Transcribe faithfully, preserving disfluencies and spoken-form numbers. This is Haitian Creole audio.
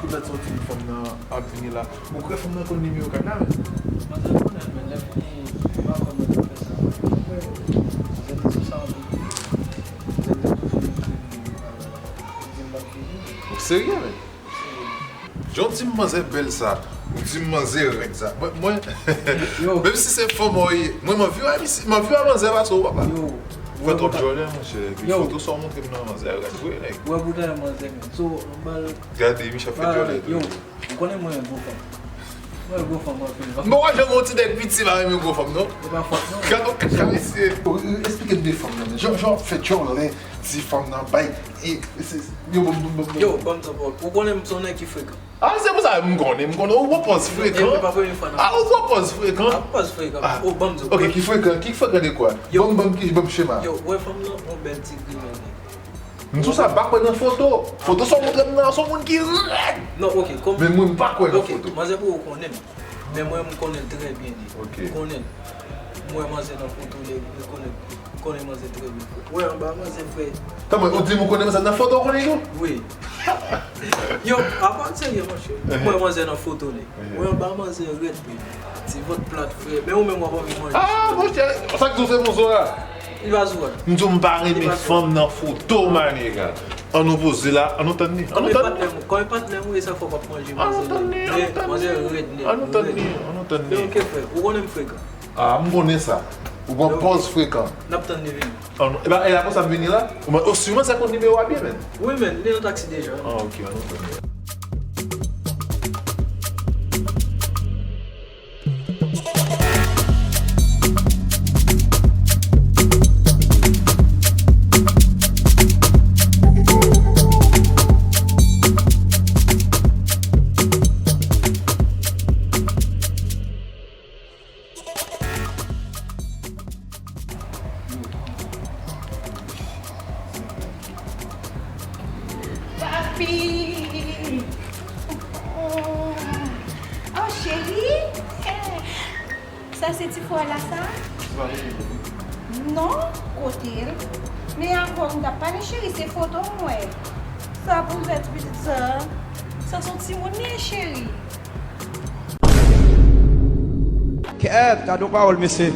Mèt sòti fanm nan ap vini la. Ou kwè fanm nan konn nimewo kat la menm? Manzè konnen l, men lè fini, m pa kwè manzè fè sa. Manzè te sou sa anpil. Manzè te toujou montre m, di m l ap vini. Ou serye, men? Jan w di m manzè bèl sa, ou di m manzè rèd sa. Mwen, mwen, menm si se fanm ou ye, mwen m anvi wè misye, m anvi wè manzè pase w, papa. Yo, fè twòp djòlè, monchè. Epi foto sa w montre m nan manzè rèd vre, nèg. Wè pou tande manzè, men. So, m ba l. Gade, Michel ap fè djòlè tou. Yo, ou konnen mwen renmen gwo fanm. Mwen renmen gwo fanm anpil, non. Bon, wè, jan w ti nèg piti pa renmen gwo fanm, non? E pa fòt, non. Gade w kaka mesye. Esplike m de fanm nan, men. Jan, jan w ap fè djòlè, di fanm nan, bay, e, e, se, yo, bon, bon, bon, bon. Yo, ban m sa pawòl. Ou konnen m se yon nèg ki frekan. Ah, se pou sa m konnen, m konnen. Ou pran pòz frekan. E, e pa premye fwa nan. Ah, ou pran pòz frekan. Ah, pòz frekan. Ah. Oh, ban m di w. Ok, ki frekan? Ki frekan de kwa? Yo. Ban m, ban m ki, ban m chema. Yo, wè fanm nan, yon bèl ti grimè nèg. M di w sa, m pa kwè nan foto. Foto sa w montre m nan, se yon moun ki rèd. Non, ok, kòm. Men mwen, m pa kwè nan foto. Ok, manzè pou ou konnen m. Men mwen, m konnen l trè byen, li. Ok. M konnen l. M wè manzè nan foto, li, li konnen, m konnen manzè trè byen. Wè, anba manzè, frè. Kòman, ou di m ou konnen manzè nan foto, ou konnen tou? Wi. Yo, apa serye, monchè. Mwen, manzè nan foto, li. Mwen, anba manzè rèd, men. Ti vant plat, frè. Men ou menm, w ap anvi manje. Ah, monchè, sa k di w se bon, Zora? Li pa Zora. M di w m pa renmen fanm nan foto, manega. An nou poze la, an nou tann li. An nou tann li. Kòm e patnè m, kòm e patnè m, e sa fòk w ap manje manzè. An nou tann li, an nou tann li. Manzè rèd, nèg. An nou tann li, an nou tann li. Men ok, frè, ou konnen m frekan. Ah, m konnen sa. Ou pran pòz frekan. N ap tann li vini. An nou, e pa, e la konsa m vini la? Ou, ou siman sa konn nimewo a byen, men. Wi, men, li nan taksi deja. Ah, ok, an nou tann li. Papi! Oh, cheri! Sa se ti frè la sa? Non, kote l? Men ankò m t ap pale cheri, se foto m wè. Sa pou m fè ti pitit sa? Sa se yon timoun li ye cheri. Kèt, gade yon pawòl mesye.